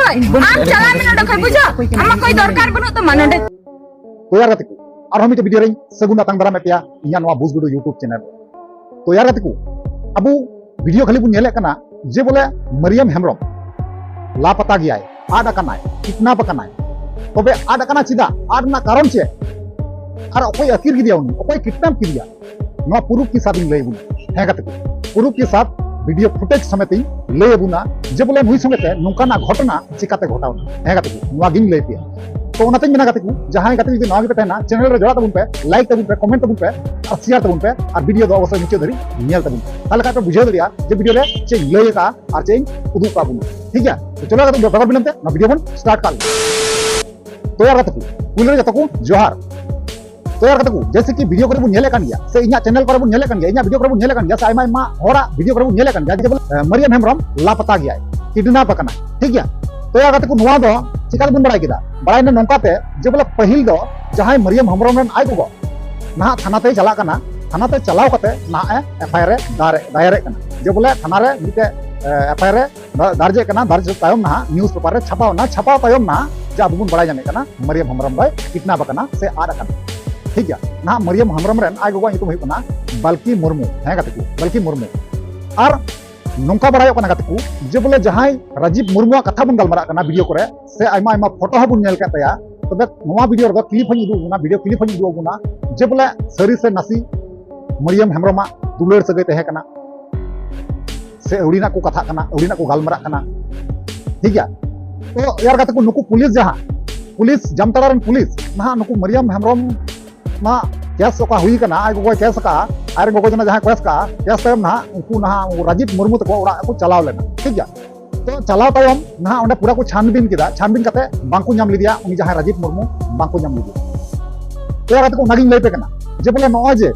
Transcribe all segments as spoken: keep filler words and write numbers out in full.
ᱟᱢ ᱪᱟᱞᱟᱜ ᱢᱮ ᱱᱚᱰᱮ ᱠᱷᱚᱱ, ᱵᱩᱡᱷᱟᱹᱣ? ᱟᱢᱟᱜ ᱠᱳᱭ ᱫᱚᱨᱠᱟᱨ ᱵᱟᱹᱱᱩᱜ ᱛᱟᱢᱟ ᱱᱚᱰᱮ᱾ ᱛᱚ ᱭᱟᱨ ᱜᱟᱛᱮ ᱠᱚ, ᱟᱨᱦᱚᱸ ᱢᱤᱫᱴᱮᱱ ᱵᱷᱤᱰᱤᱭᱳ ᱨᱮᱧ ᱥᱟᱹᱜᱩᱱ ᱟᱛᱟᱝ ᱫᱟᱨᱟᱢᱮᱫ ᱯᱮᱭᱟ ᱤᱧᱟᱹᱜ ᱱᱚᱣᱟ ᱵᱩᱡᱽ ᱜᱩᱰᱩ YouTube ᱪᱮᱱᱮᱞ ᱨᱮ᱾ ᱛᱚ ᱭᱟᱨ ᱜᱟᱛᱮ ᱠᱚ, ᱟᱵᱚ ᱵᱷᱤᱰᱤᱭᱳ ᱠᱷᱟᱹᱞᱤ ᱵᱚᱱ ᱧᱮᱞᱮᱫ ᱠᱟᱱᱟ ᱡᱮ ᱵᱚᱞᱮ ᱢᱟᱨᱤᱭᱟᱢ ᱦᱮᱢᱵᱨᱚᱢ ᱞᱟᱯᱟᱛᱟ ᱜᱮᱭᱟᱭ, ᱟᱫ ᱟᱠᱟᱱᱟᱭ, ᱠᱤᱰᱱᱟᱯ ᱟᱠᱟᱱᱟᱭ᱾ ᱛᱚᱵᱮ ᱟᱫ ᱟᱠᱟᱱᱟ ᱪᱮᱫᱟᱜ? ᱟᱫ ᱨᱮᱱᱟᱜ ᱠᱟᱨᱚᱱ ᱪᱮᱫ? ᱟᱨ ᱚᱠᱚᱭ ᱟᱹᱠᱤᱨ ᱠᱮᱫᱮᱭᱟ ᱩᱱᱤ? ᱚᱠᱚᱭ ᱠᱤᱰᱱᱟᱯ ᱠᱮᱫᱮᱭᱟ? ᱱᱚᱣᱟ ᱯᱩᱨᱩᱯ ᱠᱮ ᱥᱟᱛ ᱤᱧ ᱞᱟᱹᱭ ᱟᱵᱚᱱᱟ᱾ ᱦᱮᱸ ᱜᱟᱛᱮ ᱠᱚ, ᱯᱩᱨᱩᱯ ᱠᱮ ᱥᱟᱛ ᱵᱷᱤᱰᱤᱭᱳ ᱯᱷᱩᱴᱮᱡᱽ ᱥᱚᱢᱮᱛ ᱤᱧ ᱞᱟᱹᱭ ᱟᱵᱚᱱᱟ ᱡᱮ ᱵᱚᱞᱮ ᱱᱩᱭ ᱥᱚᱸᱜᱮ ᱛᱮ ᱱᱚᱝᱠᱟᱱᱟᱜ ᱜᱷᱚᱴᱚᱱᱟ ᱪᱤᱠᱟᱛᱮ ᱜᱷᱚᱴᱟᱣ ᱮᱱᱟ᱾ ᱦᱮᱸ ᱜᱟᱛᱮ ᱠᱚ, ᱱᱚᱣᱟ ᱜᱤᱧ ᱞᱟᱹᱭ ᱯᱮᱭᱟ᱾ ᱛᱚ ᱚᱱᱟᱛᱮᱧ ᱢᱮᱱᱟ ᱜᱟᱛᱮ ᱠᱚ, ᱡᱟᱦᱟᱸᱭ ᱜᱟᱛᱮ ᱠᱚ ᱡᱩᱫᱤ ᱱᱟᱣᱟ ᱜᱮᱯᱮ ᱛᱟᱦᱮᱱᱟ, ᱪᱮᱱᱮᱞ ᱨᱮ ᱡᱚᱲᱟᱜ ᱛᱟᱵᱚᱱ ᱯᱮ, ᱞᱟᱭᱤᱠ ᱛᱟᱵᱚᱱ ᱯᱮ, ᱠᱚᱢᱮᱱᱴ ᱛᱟᱵᱚᱱ ᱯᱮ, ᱟᱨ ᱥᱮᱭᱟᱨ ᱛᱟᱵᱚᱱ ᱯᱮ, ᱟᱨ ᱵᱷᱤᱰᱤᱭᱳ ᱫᱚ ᱚᱵᱚᱥᱥᱳᱭ ᱢᱩᱪᱟᱹᱫ ᱫᱷᱟᱹᱨᱤᱡ ᱧᱮᱞ ᱛᱟᱵᱚᱱ ᱯᱮ᱾ ᱛᱟᱦᱞᱮ ᱠᱷᱟᱱ ᱯᱮ ᱵᱩᱡᱷᱟᱹᱣ ᱫᱟᱲᱮᱭᱟᱜᱼᱟ ᱡᱮ ᱵᱷᱤᱰᱤᱭᱳ ᱨᱮ ᱪᱮᱫ ᱤᱧ ᱞᱟᱹᱭ ᱟᱠᱟᱫᱼᱟ ᱟᱨ ᱪᱮᱫ ᱤᱧ ᱩᱫᱩᱜ ᱟᱠᱟᱫ ᱵᱚᱱᱟ᱾ ᱴᱷᱤᱠ ᱜᱮᱭᱟ? ᱛᱚ ᱪᱚᱞᱚ ᱜᱟᱛᱮ ᱠᱚ, ᱵᱮᱜᱚᱨ ᱵᱤᱞᱚᱢ ᱛᱮ ᱱᱚᱣᱟ ᱵᱷᱤᱰᱤᱭᱳ ᱵᱚᱱ ᱥᱴᱟᱨᱴ ᱠᱟᱜ ᱞᱮᱜᱮ᱾ ᱛᱚ ᱭᱟᱨ ᱜᱟᱛᱮ ᱠᱚ, ᱯᱩᱭᱞᱩ ᱨᱮ ᱡᱚᱛᱚ ᱠᱚ ᱡᱚᱦᱟᱨ᱾ ᱛᱚ ᱭᱟᱨ ᱜᱟᱛᱮ ᱠᱚ, ᱡᱮᱭᱥᱮ ᱠᱤ ᱵᱷᱤᱰᱤᱭᱳ ᱠᱚᱨᱮ ᱵᱚᱱ ᱧᱮᱞᱮᱫ ᱠᱟᱱ ᱜᱮᱭᱟ, ᱥᱮ ᱤᱧᱟᱜ ᱪᱮᱱᱮᱞ ᱠᱚᱨᱮ ᱵᱚᱱ ᱧᱮᱞᱮᱫ ᱠᱟᱱ ᱜᱮᱭᱟ, ᱤᱧᱟᱜ ᱵᱷᱤᱰᱤᱭᱳ ᱠᱚᱨᱮ ᱵᱚᱱ ᱧᱮᱞᱮᱫ ᱠᱟᱱ ᱜᱮᱭᱟ, ᱥᱮ ᱟᱭᱢᱟ ᱟᱭᱢᱟ ᱦᱚᱲᱟᱜ ᱵᱷᱤᱰᱤᱭᱳ ᱠᱚᱨᱮ ᱵᱚᱱ ᱧᱮᱞᱮᱫ ᱠᱟᱱ ᱜᱮᱭᱟ, ᱡᱮ ᱵᱚᱞᱮ, ᱮ, ᱢᱟᱨᱤᱭᱟᱢ ᱦᱮᱢᱵᱨᱚᱢ ᱞᱟᱯᱟᱛᱟ ᱜᱮᱭᱟᱭ, ᱠᱤᱰᱱᱟᱯ ᱟᱠᱟᱱᱟ᱾ ᱴᱷᱤᱠ ᱜᱮᱭᱟ? ᱛᱚ ᱭᱟᱨ ᱜᱟᱛᱮ ᱠᱚ, ᱱᱚᱣᱟ ᱫᱚ ᱪᱤᱠᱟ ᱛᱮᱵᱚᱱ ᱵᱟᱲᱟᱭ ᱠᱮᱫᱟ? ᱵᱟᱲᱟᱭ ᱱᱟ ᱱᱚᱝᱠᱟ ᱛᱮ ᱡᱮ ᱵᱚᱞᱮ ᱯᱟᱹᱦᱤᱞ ᱫᱚ ᱡᱟᱦᱟᱸᱭ ᱢᱟᱨᱤᱭᱟᱢ ᱦᱮᱢᱵᱨᱚᱢ ᱨᱮᱱ ᱟᱡ ᱜᱚᱜᱚ ᱱᱟᱦᱟᱜ ᱛᱷᱟᱱᱟ ᱛᱮᱭ ᱪᱟᱞᱟᱜ ᱠᱟᱱᱟ, ᱛᱷᱟᱱᱟ ᱛᱮ ᱪᱟᱞᱟᱣ ᱠᱟᱛᱮ ᱱᱟᱦᱟᱜ ᱮ ᱮᱯᱷ ᱟᱭ ᱟᱨ ᱮ ᱫᱟᱨ-, ᱫᱟᱭᱟᱨᱮᱫ ᱠᱟᱱᱟ, ᱡᱮ ᱵᱚᱞᱮ ᱛᱷᱟᱱᱟ ᱨᱮ ᱢᱤᱫᱴᱮᱡ, ᱮ, ᱮᱯᱷ ᱟᱭ ᱟᱨ ᱮ ᱫᱟ-, ᱫᱟᱨᱡᱮᱫ ᱠᱟᱱᱟ, ᱫᱟᱨᱡ ᱛᱟᱭᱚᱢ ᱱᱟᱦᱟᱜ ᱱᱤᱭᱩᱡᱽ ᱯᱮᱯᱟᱨ ᱨᱮ ᱪᱷᱟᱯᱟᱣ ᱮᱱᱟ, ᱪᱷᱟᱯᱟᱣ ᱛᱟᱭᱚᱢ ᱱᱟᱦᱟᱜ ᱡᱮ ᱟᱵᱚ ᱵᱚᱱ ᱵᱟᱲᱟᱭ ᱧᱟᱢᱮᱫ ᱠᱟᱱᱟ ᱢᱟᱨᱤᱭᱟᱢ ᱦᱮᱢᱵᱨᱚᱢ ᱫᱚᱭ ᱠᱤᱰᱱᱟᱯ ᱟᱠᱟᱱᱟ ᱥᱮ ᱟᱫ ᱟᱠᱟᱱᱟ᱾ ᱴᱷᱤᱠ ᱜᱮᱭᱟ, ᱱᱟᱦᱟᱜ ᱢᱟᱨᱤᱭᱟᱢ ᱦᱮᱢᱵᱨᱚᱢ ᱨᱮᱱ ᱟᱡ ᱜᱚᱜᱚᱣᱟᱜ ᱧᱩᱛᱩᱢ ᱦᱩᱭᱩᱜ ᱠᱟᱱᱟ ᱵᱟᱞᱠᱤ ᱢᱩᱨᱢᱩ᱾ ᱦᱮᱸ ᱜᱟᱛᱮ ᱠᱚ, ᱵᱟᱞᱠᱤ ᱢᱩᱨᱢᱩ᱾ ᱟᱨ ᱱᱚᱝᱠᱟ ᱵᱟᱲᱟᱭᱚᱜ ᱠᱟᱱᱟ ᱜᱟᱛᱮ ᱠᱚ, ᱡᱮ ᱵᱚᱞᱮ ᱡᱟᱦᱟᱸᱭ ᱨᱟᱡᱤᱵ ᱢᱩᱨᱢᱩᱣᱟᱜ ᱠᱟᱛᱷᱟ ᱵᱚᱱ ᱜᱟᱞᱢᱟᱨᱟᱜ ᱠᱟᱱᱟ ᱵᱷᱤᱰᱤᱭᱳ ᱠᱚᱨᱮ, ᱥᱮ ᱟᱭᱢᱟ ᱟᱭᱢᱟ ᱯᱷᱳᱴᱳ ᱦᱚᱸ ᱵᱚᱱ ᱧᱮᱞ ᱠᱮᱫ ᱛᱟᱭᱟ, ᱛᱚᱵᱮ ᱱᱚᱣᱟ ᱵᱷᱤᱰᱤᱭᱳ ᱨᱮᱫᱚ ᱠᱞᱤᱯ ᱦᱚᱸᱧ ᱩᱫᱩᱜ ᱟᱵᱚᱱᱟ, ᱵᱷᱤᱰᱤᱭᱳ ᱠᱞᱤᱯ ᱦᱚᱸᱧ ᱩᱫᱩᱜ ᱟᱵᱚᱱᱟ, ᱡᱮ ᱵᱚᱞᱮ ᱥᱟᱹᱨᱤ ᱥᱮ ᱱᱟᱥᱮ ᱢᱟᱨᱤᱭᱟᱢ ᱦᱮᱢᱵᱨᱚᱢᱟᱜ ᱫᱩᱞᱟᱹᱲ ᱥᱟᱹᱜᱟᱹᱭ ᱛᱟᱦᱮᱸ ᱠᱟᱱᱟ, ᱥᱮ ᱟᱹᱣᱲᱤᱱᱟᱜ ᱠᱚ ᱠᱟᱛᱷᱟᱜ ᱠᱟᱱᱟ, ᱟᱹᱣᱲᱤᱱᱟᱜ ᱠᱚ ᱜᱟᱞᱢᱟᱨᱟᱜ ᱠᱟᱱᱟ᱾ ᱴᱷᱤᱠ ᱜᱮᱭᱟ? ᱛᱚ ᱭᱟᱨ ᱜᱟᱛᱮ ᱠᱚ, ᱱᱩᱠᱩ ᱯᱩᱞᱤᱥ, ᱡᱟᱦᱟᱸ ᱯᱩᱞᱤᱥ, ᱡᱟᱢᱛᱟᱲᱟ ᱨᱮᱱ ᱯᱩᱞᱤᱥ ᱱᱟᱦᱟᱜ ᱱᱩᱠᱩ ᱢᱟᱨᱤᱭᱟᱢ ᱦᱮᱢᱵᱨᱚᱢ ᱱᱟᱦᱟᱜ ᱠᱮᱥ ᱚᱠᱟ ᱦᱩᱭ ᱠᱟᱱᱟ, ᱟᱡ ᱜᱚᱜᱚᱭ ᱠᱮᱥ ᱟᱠᱟᱫᱼᱟ, ᱟᱡ ᱨᱮᱱ ᱜᱚᱜᱚ ᱡᱚᱱᱟ ᱡᱟᱦᱟᱸᱭ ᱠᱮᱥ ᱟᱠᱟᱫᱼᱟ, ᱠᱮᱥ ᱛᱟᱭᱚᱢ ᱱᱟᱦᱟᱜ ᱩᱱᱠᱩ ᱱᱟᱦᱟᱜ ᱩᱱᱠᱩ ᱨᱟᱡᱤᱵ ᱢᱩᱨᱢᱩ ᱛᱟᱠᱚ ᱚᱲᱟᱜ ᱠᱚ ᱪᱟᱞᱟᱣ ᱞᱮᱱᱟ᱾ ᱴᱷᱤᱠ ᱜᱮᱭᱟ? ᱛᱚ ᱪᱟᱞᱟᱣ ᱛᱟᱭᱚᱢ ᱱᱟᱦᱟᱜ ᱚᱸᱰᱮ ᱯᱩᱨᱟᱹ ᱠᱚ ᱪᱷᱟᱱᱵᱤᱱ ᱠᱮᱫᱟ, ᱪᱷᱟᱱᱵᱤᱱ ᱠᱟᱛᱮ ᱵᱟᱝᱠᱚ ᱧᱟᱢ ᱞᱮᱫᱮᱭᱟ, ᱩᱱᱤ ᱡᱟᱦᱟᱸᱭ ᱨᱟᱡᱤᱵ ᱢᱩᱨᱢᱩ ᱵᱟᱝᱠᱚ ᱧᱟᱢ ᱞᱮᱫᱮᱭᱟ᱾ ᱛᱚ ᱭᱟᱨ ᱜᱟᱛᱮ ᱠᱚ, ᱚᱱᱟᱜᱤᱧ ᱞᱟᱹᱭ ᱯᱮ ᱠᱟᱱᱟ ᱡᱮ ᱵᱚᱞᱮ ᱱᱚᱜᱼᱚᱭ ᱡᱮ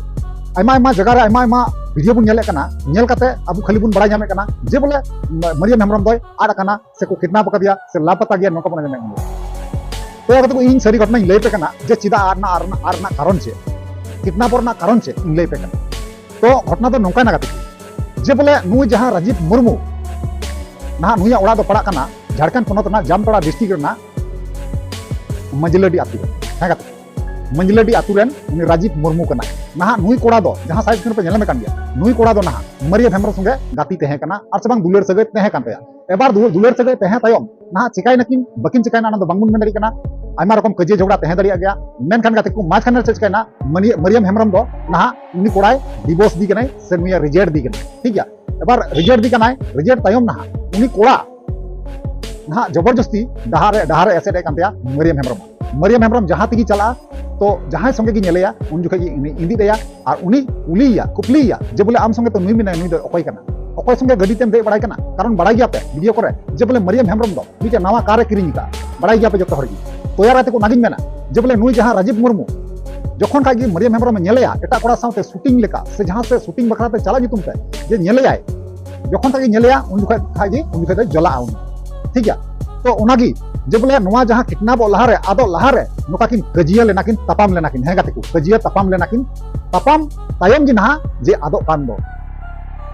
ᱟᱭᱢᱟ ᱟᱭᱢᱟ ᱡᱟᱭᱜᱟ ᱨᱮ ᱟᱭᱢᱟ ᱟᱭᱢᱟ ᱵᱷᱤᱰᱤᱭᱳ ᱵᱚᱱ ᱧᱮᱞᱮᱫ ᱠᱟᱱᱟ, ᱧᱮᱞ ᱠᱟᱛᱮ ᱟᱵᱚ ᱠᱷᱟᱹᱞᱤ ᱵᱚᱱ ᱵᱟᱲᱟᱭ ᱧᱟᱢᱮᱫ ᱠᱟᱱᱟ ᱡᱮ ᱵᱚᱞᱮ ᱢᱟᱨᱤᱭᱟᱢ ᱦᱮᱢᱵᱨᱚᱢ ᱫᱚᱭ ᱟᱫ ᱟᱠᱟᱱᱟ, ᱥᱮᱠᱚ ᱠᱤᱰᱱᱟᱯ ᱟᱠᱟᱫᱮᱭᱟ, ᱥᱮ ᱞᱟᱯᱟᱛᱟ ᱜᱮᱭᱟ, ᱱᱚᱝᱠᱟ ᱵᱚᱱ ᱟᱸᱡᱚᱢᱮᱫ ᱠᱟᱱᱟ᱾ ᱛᱚ ᱭᱟᱨ ᱜᱟᱛᱮ ᱠᱚ, ᱤᱧ ᱥᱟᱹᱨᱤ ᱜᱷᱚᱴᱚᱱᱟᱧ ᱞᱟᱹᱭ ᱯᱮ ᱠᱟᱱᱟ ᱡᱮ ᱪᱮᱫᱟᱜ ᱟᱫ ᱨᱮᱱᱟᱜ, ᱟᱫ ᱨᱮᱱᱟᱜ, ᱟᱫ ᱨᱮᱱᱟᱜ ᱠᱟᱨᱚᱱ ᱪᱮᱫ, ᱠᱤᱰᱱᱟᱯ ᱨᱮᱱᱟᱜ ᱠᱟᱨᱚᱱ ᱪᱮᱫ, ᱤᱧ ᱞᱟᱹᱭ ᱯᱮ ᱠᱟᱱᱟ᱾ ᱛᱚ ᱜᱷᱚᱴᱚᱱᱟ ᱫᱚ ᱱᱚᱝᱠᱟᱭᱱᱟ ᱜᱟᱛᱮ ᱠᱚ, ᱡᱮ ᱵᱚᱞᱮ ᱱᱩᱭ ᱡᱟᱦᱟᱸ ᱨᱟᱡᱤᱵ ᱢᱩᱨᱢᱩ, ᱱᱟᱦᱟᱜ ᱱᱩᱭᱟᱜ ᱚᱲᱟᱜ ᱫᱚ ᱯᱟᱲᱟᱜ ᱠᱟᱱᱟ ᱡᱷᱟᱲᱠᱷᱚᱸᱰ ᱯᱚᱱᱚᱛ ᱨᱮᱱᱟᱜ ᱡᱟᱢᱛᱟᱲᱟ ᱰᱤᱥᱴᱨᱤᱠᱴ ᱨᱮᱱᱟᱜ ᱢᱟᱹᱡᱽᱞᱟᱹᱰᱤ ᱟᱹᱛᱩ ᱨᱮ᱾ ᱦᱮᱸ ᱜᱟᱛᱮ, ᱢᱟᱹᱡᱽᱞᱟᱹᱰᱤ ᱟᱹᱛᱩ ᱨᱮᱱ ᱩᱱᱤ ᱨᱟᱡᱤᱵᱽ ᱢᱩᱨᱢᱩ ᱠᱟᱱᱟᱭ᱾ ᱱᱟᱦᱟᱜ ᱱᱩᱭ ᱠᱚᱲᱟ ᱫᱚ ᱡᱟᱦᱟᱸ ᱥᱟᱭᱤᱰ ᱥᱠᱨᱤᱱ ᱨᱮᱯᱮ ᱧᱮᱞᱮ ᱠᱟᱱ ᱜᱮᱭᱟ, ᱱᱩᱭ ᱠᱚᱲᱟ ᱫᱚ ᱱᱟᱦᱟᱜ ᱢᱟᱹᱨᱤᱭᱟᱹᱢ ᱦᱮᱢᱵᱨᱚᱢ ᱥᱚᱸᱜᱮ ᱜᱟᱛᱮ ᱛᱟᱦᱮᱸ ᱠᱟᱱᱟ, ᱟᱨ ᱥᱮ ᱵᱟᱝ ᱫᱩᱞᱟᱹᱲ ᱥᱟᱹᱜᱟᱹᱭ ᱛᱟᱦᱮᱸ ᱠᱟᱱ ᱛᱟᱭᱟ᱾ ᱮᱵᱟᱨ ᱫᱩ-, ᱫᱩᱞᱟᱹᱲ ᱥᱟᱹᱜᱟᱹᱭ ᱛᱟᱦᱮᱸ ᱛᱟᱭᱚᱢ ᱱᱟᱦᱟᱜ ᱪᱤᱠᱟᱭ ᱱᱟᱠᱤᱱ, ᱵᱟᱹᱠᱤᱱ ᱪᱤᱠᱟᱭᱱᱟ, ᱚᱱᱟ ᱫᱚ ᱵᱟᱝᱵᱚᱱ ᱢᱮᱱ ᱫᱟᱲᱮᱭᱟᱜ ᱠᱟᱱᱟ᱾ ᱟᱭᱢᱟ ᱨᱚᱠᱚᱢ ᱠᱟᱹᱭᱡᱟᱹ ᱡᱷᱚᱜᱽᱲᱟ ᱛᱟᱦᱮᱸ ᱫᱟᱲᱮᱭᱟᱜ ᱜᱮᱭᱟ, ᱢᱮᱱᱠᱷᱟᱱ ᱜᱟᱛᱮ ᱠᱚ ᱢᱟᱡᱷ ᱠᱷᱟᱱᱮ ᱨᱮ ᱪᱮᱫ ᱪᱤᱠᱟᱭᱱᱟ, ᱢᱟᱹᱱᱤᱭᱟᱹ-, ᱢᱟᱹᱨᱤᱭᱟᱹᱢ ᱦᱮᱢᱵᱨᱚᱢ ᱫᱚ ᱱᱟᱦᱟᱜ ᱩᱱᱤ ᱠᱚᱲᱟᱭ ᱰᱤᱵᱳᱨᱥ ᱫᱤ ᱠᱟᱱᱟᱭ ᱥᱮ ᱱᱩᱭᱮ ᱨᱤᱡᱮᱠᱴ ᱫᱤ ᱠᱟᱱᱟᱭ, ᱴᱷᱤᱠ ᱜᱮᱭᱟ᱾ ᱮᱵᱟᱨ ᱨᱤᱡᱮᱠᱴ ᱫᱤ ᱠᱟᱱᱟᱭ, ᱨᱤᱡᱮᱠᱴ ᱛᱟᱭᱚᱢ ᱱᱟᱦᱟᱜ ᱩᱱᱤ ᱠᱚᱲᱟ ᱱᱟᱦᱟᱜ ᱡᱚᱵᱚᱨᱡᱚᱥᱛᱤ ᱰᱟᱦᱟᱨ ᱨᱮ, ᱰᱟᱦᱟᱨ ᱨᱮ ᱮᱥᱮᱫ ᱮ ᱠᱟᱱ ᱛᱟᱭᱟ ᱢᱟᱹᱨᱤᱭᱟᱹᱢ ᱦᱮᱢᱵᱨᱚᱢ᱾ ᱢᱟᱹᱨᱤᱭᱟᱹᱢ ᱦᱮᱢᱵᱨᱚᱢ ᱡᱟᱦᱟᱸ ᱛᱮᱜᱮ ᱪᱟᱞᱟᱜᱼᱟ, ᱛᱚ ᱡᱟᱦᱟᱸᱭ ᱥᱚᱸᱜᱮ ᱜᱮ ᱧᱮᱞᱮᱭᱟ, ᱩᱱ ᱡᱚᱠᱷᱮᱡ ᱜᱮ ᱩᱱᱤ ᱤᱫᱤ ᱛᱟᱭᱟ ᱟᱨ ᱩᱱᱤ ᱠᱩᱞᱤᱭᱮᱭᱟ, ᱠᱩᱯᱞᱤᱭᱮᱭᱟ ᱡᱮ ᱵᱚᱞᱮ, "ᱟᱢ ᱥᱚᱸᱜᱮ ᱛᱚ ᱱᱩᱭ ᱢᱮᱱᱟᱭᱟ, ᱱᱩᱭ ᱫᱚ ᱚᱠᱚᱭ ᱠᱟᱱᱟ? ᱚᱠᱚᱭ ᱥᱚᱸᱜᱮ ᱜᱟᱹᱰᱤ ᱛᱮᱢ ᱫᱮᱡ ᱵᱟᱲᱟᱭ ᱠᱟᱱᱟ?" ᱠᱟᱨᱚᱱ ᱵᱟᱲᱟᱭ ᱜᱮᱭᱟᱯᱮ ᱵᱷᱤᱰᱤᱭᱳ ᱠᱚᱨᱮ ᱡᱮ ᱵᱚᱞᱮ ᱢᱟᱹᱨᱤᱭᱟᱹᱢ ᱦᱮᱢᱵᱨᱚᱢ ᱫᱚ ᱢᱤᱫᱴᱮᱱ ᱱᱟᱣᱟ ᱠᱟᱨ ᱮ ᱠᱤᱨᱤᱧ ᱟᱠᱟᱫᱼᱟ, ᱵᱟᱲᱟᱭ ᱜᱮᱭᱟᱯᱮ ᱡᱚᱛᱚ ᱦᱚᱲ ᱜᱮ᱾ ᱛᱚᱭᱟ ᱜᱟᱛᱮ ᱠᱚ ᱚᱱᱟᱜᱤᱧ ᱢᱮᱱᱟ ᱡᱮ ᱵᱚᱞᱮ ᱱᱩᱭ ᱡᱟᱦᱟᱸ ᱨᱟᱡᱤᱵᱽ ᱢᱩᱨᱢᱩ ᱡᱚᱠᱷᱚᱱ ᱠᱷᱟᱡ ᱜᱮ ᱢᱟᱹᱨᱤᱭᱟᱹᱢ ᱦᱮᱢᱵᱨᱚᱢ ᱮ ᱧᱮᱞᱮᱭᱟ ᱮᱴᱟᱜ ᱠᱚᱲᱟ ᱥᱟᱶᱛᱮ ᱥᱩᱴᱤᱝ ᱞᱮᱠᱟ ᱥᱮ ᱡᱟᱦᱟᱸ ᱥᱮ ᱥᱩᱴᱤᱝ ᱵᱟᱠᱷᱨᱟ ᱛᱮ ᱪᱟᱞᱟᱜ ᱧᱩᱛᱩᱢ ᱛᱮ ᱡᱮ ᱧᱮᱞᱮᱭᱟᱭ, ᱡᱚᱠᱷᱚᱱ ᱠᱷᱟᱡ ᱜᱮ ᱧᱮᱞᱮᱭᱟ ᱩᱱ ᱡᱚᱠᱷᱟᱡ ᱠᱷᱟᱡ ᱜᱮ, ᱩᱱ ᱡᱚᱠᱷᱟᱡ ᱫᱚ ᱡᱚᱞᱟᱜᱼᱟ ᱩᱱᱤ, ᱴᱷᱤᱠ ᱜᱮᱭᱟ᱾ ᱛᱚ ᱚᱱᱟᱜᱮ ᱡᱮ ᱵᱚᱞᱮ ᱱᱚᱣᱟ ᱡᱟᱦᱟᱸ ᱠᱤᱰᱱᱟᱯᱚᱜ ᱞᱟᱦᱟᱨᱮ, ᱟᱫᱚᱜ ᱞᱟᱦᱟᱨᱮ ᱱᱚᱝᱠᱟ ᱠᱤᱱ ᱠᱟᱹᱡᱤᱭᱟᱹ ᱞᱮᱱᱟ ᱠᱤᱱ, ᱛᱟᱯᱟᱢ ᱞᱮᱱᱟ ᱠᱤᱱ, ᱦᱮᱸ ᱜᱟᱛᱮ ᱠᱚ, ᱠᱟᱹᱡᱤᱭᱟᱹ ᱛᱟᱯᱟᱢ ᱞᱮᱱᱟ ᱠᱤᱱ᱾ ᱛᱟᱯᱟᱢ ᱛᱟᱭᱚᱢ ᱜᱮ ᱱᱟᱦᱟᱜ ᱡᱮ ᱟᱫᱚᱜ ᱠᱟᱱ ᱫᱚ,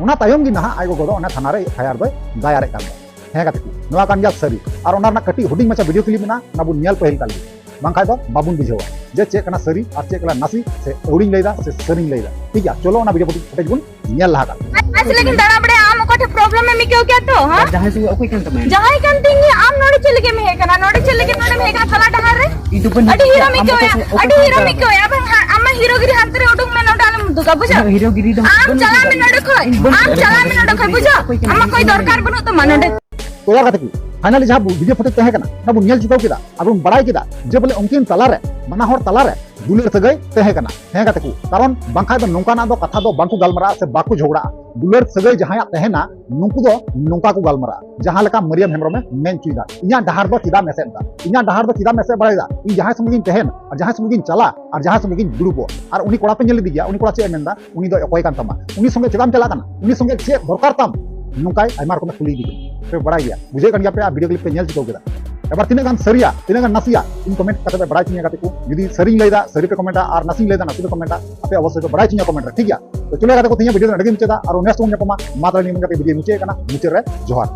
ᱚᱱᱟ ᱛᱟᱭᱚᱢ ᱜᱮ ᱱᱟᱦᱟᱜ ᱟᱡ ᱜᱚᱜᱚ ᱫᱚ ᱚᱱᱟ ᱛᱷᱟᱱᱟ ᱨᱮ ᱮᱯᱷ ᱟᱭ ᱟᱨ ᱫᱚᱭ ᱫᱟᱭᱟᱨᱮᱫ ᱠᱟᱱ ᱫᱚ᱾ ᱦᱮᱸ ᱜᱟᱛᱮ ᱠᱚ, ᱱᱚᱣᱟ ᱠᱟᱱ ᱜᱮᱭᱟ ᱥᱟᱹᱨᱤ᱾ ᱟᱨ ᱚᱱᱟ ᱨᱮᱱᱟᱜ ᱠᱟᱹᱴᱤᱡ ᱦᱩᱰᱤᱧ ᱢᱟᱪᱷᱟ ᱵᱷᱤᱰᱤᱭᱳ ᱠᱞᱤᱯ ᱢᱮᱱᱟᱜᱼᱟ, ᱚᱱᱟ ᱵᱚᱱ ᱧᱮᱞ ᱯᱟᱹᱦᱤᱞ ᱠᱟᱜ ᱞᱮᱜᱮ, ᱵᱟᱝᱠᱷᱟᱡ ᱫᱚ ᱵᱟᱵᱚᱱ ᱵᱩᱡᱷᱟᱹᱣᱟ ᱡᱮ ᱪᱮᱫ ᱠᱟᱱᱟ ᱥᱟᱹᱨᱤ ᱟᱨ ᱪᱮᱫ ᱠᱟᱱᱟ ᱱᱟᱥᱮ, ᱥᱮ ᱟᱹᱣᱲᱤᱧ ᱞᱟᱹᱭᱫᱟ ᱥᱮ ᱥᱟᱹᱨᱤᱧ ᱞᱟᱹᱭᱫᱟ᱾ ᱴᱷᱤᱠ ᱜᱮᱭᱟ, ᱪᱚᱞᱚ ᱚᱱᱟ ᱵᱷᱤᱰᱤᱭᱳ ᱯᱷᱩᱴᱮᱡᱽ ᱵᱚᱱ ᱧᱮᱞ ᱞᱟᱦᱟ ᱠᱟᱜ᱾ ᱟᱡ ᱞᱟᱹᱜᱤᱫ ᱫᱟᱬᱟ ᱵᱟᱲᱟᱭᱟ, ᱟᱢ ᱚᱠᱟ ᱴᱷᱮᱱ ᱯᱨᱚᱵᱞᱮᱢ ᱮᱢ ᱟᱹᱭᱠᱟᱹᱣ ᱠᱮᱭᱟ ᱛᱚ, ᱦᱮᱸ? ᱡᱟᱦᱟᱸᱭ ᱥᱚᱸᱜᱮ ᱚᱠᱚᱭ ᱠᱟᱱ ᱛᱟᱢᱟᱭ? ᱡᱟᱦᱟᱸᱭ ᱠᱟᱱ ᱛᱤᱧ ᱜᱮ᱾ ᱟᱢ ᱱᱚᱰᱮ ᱪᱮᱫ ᱞᱟᱹᱜᱤᱫ ᱮᱢ ᱦᱮᱡ ᱟᱠᱟᱱᱟ? ᱱᱚᱰᱮ ᱪᱮᱫ ᱞᱟᱹᱜᱤᱫ ᱱᱚᱰᱮᱢ ᱦᱮᱡ ᱟᱠᱟᱱᱟ? ᱛᱟᱞᱟ ᱰᱟᱦᱟᱨ ᱨᱮ? ᱤᱧ ᱫᱚ ᱵᱟᱹᱧ ᱟᱹᱰᱤ ᱦᱤᱨᱳᱢ ᱟᱢ ᱟᱹᱭᱠᱟᱹᱣᱟ, ᱚᱠᱟ ᱥᱚᱸᱜᱮ, ᱚᱠᱟ ᱟᱹᱰᱤ ᱥᱚᱸᱜᱮ ᱦᱤᱨᱳᱢ ᱫᱟᱬᱟ ᱟᱹᱭᱠᱟᱹᱣᱟ᱾ ᱟᱢᱟᱜ, ᱟᱢᱟᱜ ᱦᱤᱨᱳᱜᱤᱨᱤ ᱦᱟᱱᱛᱮ ᱨᱮ ᱩᱰᱩᱠ ᱢᱮ, ᱱᱚᱰᱮ ᱟᱞᱚᱢ ᱩᱫᱩᱜᱟ, ᱵᱩᱡᱷᱟᱹᱣ? ᱦᱤᱨᱳᱜᱤᱨᱤ ᱫᱚ ᱟᱢ ᱵᱟᱹᱱᱩᱜ ᱪᱟᱞᱟᱜ ᱢᱮ ᱛᱤᱧᱟ᱾ ᱱᱚᱰᱮ ᱠᱷᱚᱡ᱾ ᱤᱧ ᱵᱟᱹᱧ ᱟᱢ ᱪᱟᱞᱟᱜ ᱢᱮ ᱱᱚᱰᱮ ᱠᱷᱚᱡ, ᱵᱩᱡᱷᱟᱹᱣ? ᱚᱠᱚᱭ ᱠᱟᱱᱟ? ᱟᱢᱟᱜ ᱠᱳᱭ ᱫᱚᱨᱠᱟᱨ ᱵᱟᱹᱱᱩᱜ ᱛᱟᱢᱟ ᱱᱚᱰᱮ᱾ ᱛᱚᱭᱟ ᱜᱟᱛᱮ ᱠᱚ, finally ᱡᱟᱦᱟᱸ ᱵᱷᱤᱰᱤᱭᱳ ᱯᱷᱩᱴᱮᱡᱽ ᱛᱟᱦᱮᱸ ᱠᱟᱱᱟ, ᱚᱱᱟ ᱵᱚᱱ ᱧᱮᱞ ᱪᱩᱠᱟᱹᱣ ᱠᱮᱫᱟ ᱟᱨ ᱵᱚᱱ ᱵᱟᱲᱟᱭ ᱠᱮᱫᱟ ᱡᱮ ᱵᱚᱞᱮ ᱩᱱᱠᱤᱱ ᱛᱟᱞᱟᱨᱮ, ᱵᱟᱱᱟ ᱦᱚᱲ ᱛᱟᱞᱟᱨᱮ ᱫᱩᱞᱟᱹᱲ ᱥᱟᱹᱜᱟᱹᱭ ᱛᱟᱦᱮᱸ ᱠᱟᱱᱟ᱾ ᱦᱮᱸ ᱜᱟᱛᱮ ᱠᱚ, ᱠᱟᱨᱚᱱ ᱵᱟᱝᱠᱷᱟᱡ ᱫᱚ ᱱᱚᱝᱠᱟᱱᱟᱜ ᱫᱚ ᱠᱟᱛᱷᱟ ᱫᱚ ᱵᱟᱝᱠᱚ ᱜᱟᱞᱢᱟᱨᱟᱜᱼᱟ ᱥᱮ ᱵᱟᱠᱚ ᱡᱷᱚᱜᱽᱲᱟᱜᱼᱟ᱾ ᱫᱩᱞᱟᱹᱲ ᱥᱟᱹᱜᱟᱹᱭ ᱡᱟᱦᱟᱸᱭᱟᱜ ᱛᱟᱦᱮᱱᱟ, ᱱᱩᱠᱩ ᱫᱚ ᱱᱚᱝᱠᱟ ᱠᱚ ᱜᱟᱞᱢᱟᱨᱟᱜᱼᱟ, ᱡᱟᱦᱟᱸ ᱞᱮᱠᱟ ᱢᱟᱹᱨᱤᱭᱟᱹᱢ ᱦᱮᱢᱵᱨᱚᱢᱮ ᱢᱮᱱ ᱦᱚᱪᱚᱭᱮᱫᱟ, "ᱤᱧᱟᱹᱜ ᱰᱟᱦᱟᱨ ᱫᱚ ᱪᱮᱫᱟᱜ ᱮᱢ ᱮᱥᱮᱫ ᱮᱫᱟ? ᱤᱧᱟᱹᱜ ᱰᱟᱦᱟᱨ ᱫᱚ ᱪᱮᱫᱟᱜ ᱮᱢ ᱮᱥᱮᱫ ᱵᱟᱲᱟᱭᱮᱫᱟ? ᱤᱧ ᱡᱟᱦᱟᱸᱭ ᱥᱚᱸᱜᱮ ᱜᱤᱧ ᱛᱟᱦᱮᱱ ᱟᱨ ᱡᱟᱦᱟᱸᱭ ᱥᱚᱸᱜᱮ ᱜᱤᱧ ᱪᱟᱞᱟᱜ ᱟᱨ ᱡᱟᱦᱟᱸᱭ ᱥᱚᱸᱜᱮ ᱜᱤᱧ ᱫᱩᱲᱩᱵᱚᱜ", ᱟᱨ ᱩᱱᱤ ᱠᱚᱲᱟ ᱯᱮ ᱧᱮᱞ ᱞᱮᱫᱮ ᱜᱮᱭᱟ, ᱩᱱᱤ ᱠᱚᱲᱟ ᱪᱮᱫ ᱮ ᱢᱮᱱᱫᱟ? "ᱩᱱᱤ ᱥᱚᱸᱜᱮ ᱪᱮᱫᱟᱜ ᱮᱢ ᱪᱟᱞᱟᱜ ᱠᱟᱱᱟ? ᱩᱱᱤ ᱥᱚᱸᱜᱮ ᱪᱮᱫ ᱫᱚᱨᱠᱟᱨ ᱛᱟᱢ?" ᱱᱚᱝᱠᱟᱭ ᱟᱭᱢᱟ ᱨᱚᱠᱚᱢᱮ ᱠᱩᱞᱤ ᱤᱫᱤ ᱠᱟᱱᱟ᱾ ᱯᱮ ᱵᱟᱲᱟᱭ ᱜᱮᱭᱟ, ᱵᱩᱡᱷᱟᱹᱜ ᱠᱟᱱ ᱜᱮᱭᱟ, ᱟᱯᱮᱭᱟᱜ ᱵᱷᱤᱰᱤᱭᱳ ᱠᱞᱤᱯ ᱯᱮ ᱧᱮᱞ ᱪᱩᱠᱟᱹᱣ ᱠᱮᱫᱟ᱾ ᱮᱵᱟᱨ ᱛᱤᱱᱟᱹᱜ ᱜᱟᱱ ᱥᱟᱹᱨᱤᱭᱟ, ᱛᱤᱱᱟᱹᱜ ᱜᱟᱱ ᱱᱟᱥᱮᱭᱟ, ᱤᱧ ᱠᱚᱢᱮᱱᱴ ᱠᱟᱛᱮ ᱯᱮ ᱵᱟᱲᱟᱭ ᱦᱚᱪᱚᱧᱟ ᱜᱟᱛᱮ ᱠᱚ᱾ ᱡᱩᱫᱤ ᱥᱟᱹᱨᱤᱧ ᱞᱟᱹᱭᱫᱟ, ᱥᱟᱹᱨᱤ ᱯᱮ ᱠᱚᱢᱮᱱᱴᱟ, ᱟᱨ ᱱᱟᱥᱮᱧ ᱞᱟᱹᱭᱫᱟ, ᱱᱟᱥᱮ ᱯᱮ ᱠᱚᱢᱮᱱᱴᱟ, ᱟᱯᱮ ᱚᱵᱚᱥᱥᱳᱭ ᱯᱮ ᱵᱟᱲᱟᱭ ᱦᱚᱪᱚᱧᱟ ᱠᱚᱢᱮᱱᱴ ᱨᱮ, ᱴᱷᱤᱠ ᱜᱮᱭᱟ? ᱛᱚ ᱪᱚᱞᱚ ᱜᱟᱛᱮ ᱠᱚ, ᱛᱮᱦᱮᱧᱟᱜ ᱵᱷᱤᱰᱤᱭᱳ ᱫᱚ ᱱᱚᱰᱮ ᱜᱮ ᱢᱩᱪᱟᱹᱫᱟ, ᱟᱨ next ᱵᱚᱱ ᱧᱟᱯᱟᱢᱟ᱾ ᱢᱟ ᱛᱟᱦᱞᱮ ᱱᱤᱭᱟᱹ ᱢᱮᱱ ᱠᱟᱛᱮ ᱵᱷᱤᱰᱤᱭᱳ ᱢᱩᱪᱟᱹᱫ ᱠᱟᱱᱟ, ᱢᱩᱪᱟᱹᱫ ᱨᱮ ᱡᱚᱦᱟᱨ᱾